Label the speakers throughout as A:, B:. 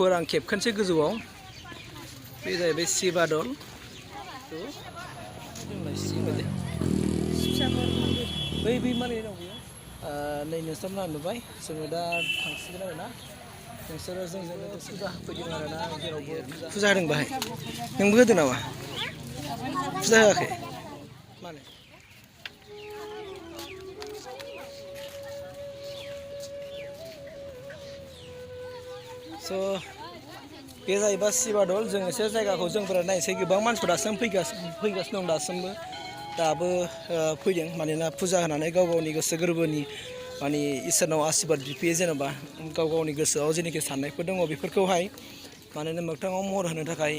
A: khworang खेबखोनसे गोजौआव बे जाहैबाय शिवा दल बै माने दं बेयो नै नोंसोरना नुबाय जोङो दा थांसिगोन आरोना नोंसोरो जोंजों फुजा होफैदों आरोना जेरावबो फुजा होदों बाहाय नोंबो होदों नामा फुजा होआखै माने स' बे जाहैबाय शिवा दल जों एसे जायगाखौ जोंफोरा नायनोसै गोबां मानसिफोर दासिम फैगासिनो दं दासिमबो दाबो फैदों मानोना फुजा होनानै गाव गावनि गोसो गोरबोनि माने इसोरनाव आशीर्बाद बिफैयो जेनेबा गाव गावनि गोसोआव जेनोखि साननायफोर दङ बेफोरखौहाय मानोना मोगथाङाव महर होनो थाखाय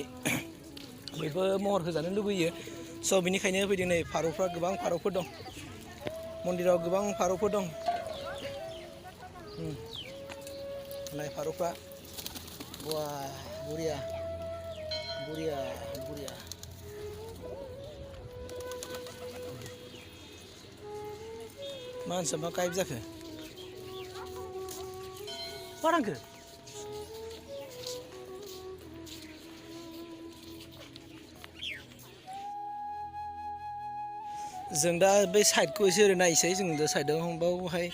A: बयबो महर होजानो लुबैयो स' बिनिखायनो फैदों नै फारौफ्रा गोबां फारौफोर दं मन्दिराव गोबां फारौफोर दं नाय फारौफ्रा बा बरिया बरिया बरिया मानसिया मा गायब जाखो मा नांखो जों दा बे साइडखौ एसे ओरै नायसै जों दा साइडआव बावहाय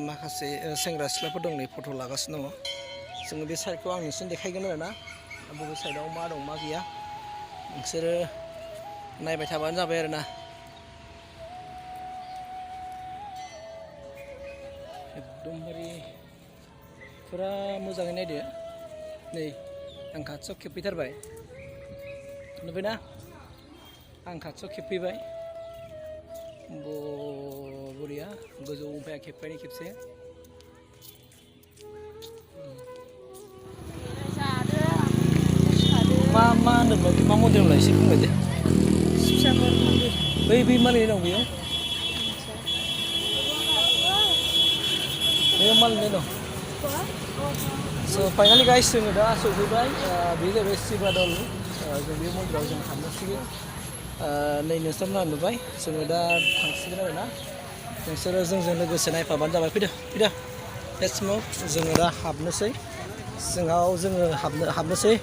A: माखासे सेंग्रा सिख्लाफोर दं नै फट' लागासिनो दङ जोङो बे साइडखौ आं नोंसोरनो देखायगोन आरोना बबे साइडआव मा दं मा गैया नोंसोरो नायबाय थाबानो जाबाय आरोना एकदमबारे फुरा मोजाङै नायदो नै आं खाथियाव खेबफैथारबाय नुबायना आं खाथियाव खेबफैबाय बरिया गोजौनिफ्राय खेबबाय खेबसे मा होनदोंमोन मा मन्दिर होनलाय एसे बुंबाय दे बै मालाय दं बेयो मालाय दं स' फाइनालि गाइस जोङो दा सौफैबाय बे जाहैबाय शिवा दल जों बे मन्दिराव जों हाबनांसिगोन नै नोंसोरना नुबाय जोङो दा थांसिगोन आरोना नोंसोरो जोंजों लोगोसे नायफाबानो जाबाय फैदो लेट्स मुभ जोङो दा हाबनोसै सिङाव जोङो हाबनोसै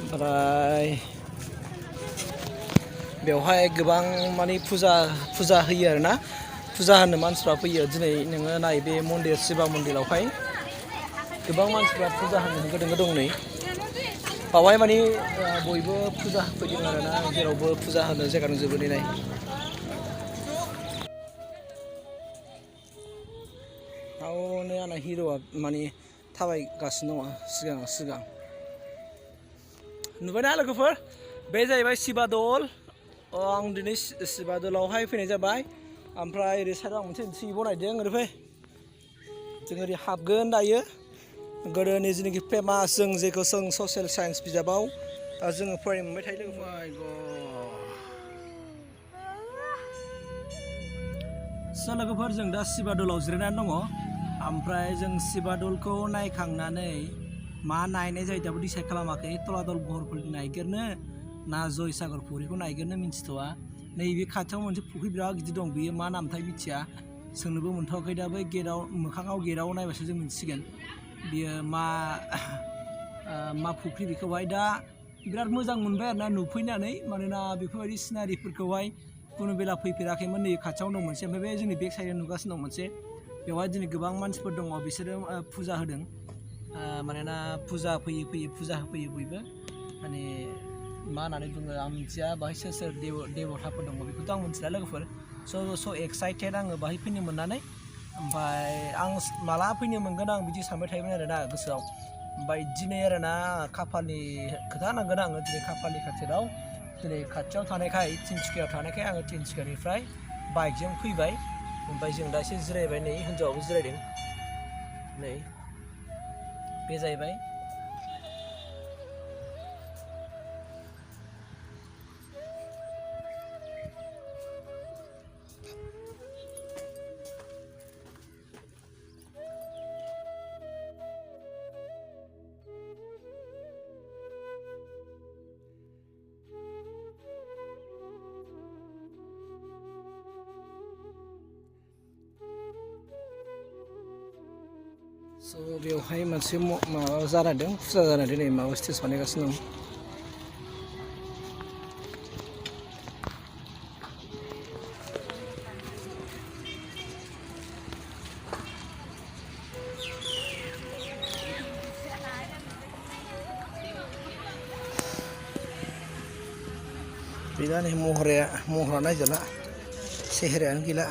A: ओमफ्राय बेवहाय गोबां माने फुजा होयो आरोना फुजा होनो मानसिफ्रा फैयो दिनै नोङो नाय बे मन्दिर शिवा मन्दिरावहाय गोबां मानसिफ्रा फुजा होनो होंगो दोंगो दं नै बावहाय माने बयबो फुजा होफैदों आरोना जेरावबो फुजा होनो जायगा दंजोबो नै आवनो आंना हिर'आ माने थाबायगासिनो दङ सिगां नुबायना लोगोफोर बे जाहैबाय शिवा दल आं दिनै शिवा दलावहाय फैनाय जाबाय ओमफ्राय ओरै साइडआव आं मोनसे ओंथि बनायदों ओरै फै जों ओरै हाबगोन दायो गोदोनि जेनाखि फेमास जों जेखौ जों ससियेल साइन्स बिजाबाव जोङो फरायनो मोनबाय थायो लोगोफोर जों दा शिवा दलाव जिरायनानै दङ ओमफ्राय जों शिवा दलखौ नायखांनानै मा नायनाय जायो दाबो डिसाइड खालामाखै तलातल महरफोरखौ नायगोरनो ना जयसागर फुख्रिखौ नायगोरनो मिन्थिथ'वा नैबे खाथियाव मोनसे फुख्रि बिराद गिदिर दं बेयो मा नामथाय मिथिया सोंनोबो मोनथ'वाखै दा बै मोखाङाव गेटआव नायबासो जों मिन्थिसिगोन बियो मा फुख्रि बेखौहाय दा बिराद मोजां मोनबाय आरोना नुफैनानै मानोना बेफोरबायदि सिनारिफोरखौहाय खुनु बेला फैफेराखैमोन नै खाथियावनो दं मोनसे ओमफ्राय बे जोंनि बेक साइडआव नुगासिनो दं मोनसे बेवहाय दिनै गोबां मानसिफोर दङ बिसोरो फुजा होदों मानोना फुजा फैयो फुजा होफैयो बयबो माने मा होननानै बुङो आं मिथिया बाहाय सोर देवथाफोर दङ बेखौथ' आं मिथिला लोगोफोर स' एक्साइटेड आङो बाहाय फैनो मोननानै ओमफ्राय आं माला फैनो मोनगोन आं बिदि सानबाय थायोमोन आरोना गोसोआव ओमफ्राय दिनै आरोना खाफालनि खोथा होनांगोन आङो दिनै खाफालनि खाथियाव दिनै खाथियाव थानायखाय तिनसुकियाव थानायखाय आङो तिनसुकियानिफ्राय बाइकजों फैबाय ओमफ्राय जों दा एसे जिरायबाय नै हिन्जावाबो जिरायदों नै बे जाहैबाय स' बेवहाय मोनसे माबा जानायदों फुजा जानायदों नै माबा स्टेज बानायगासिनो दं गैला नै महरा नायजाला सेहेरायानो गैला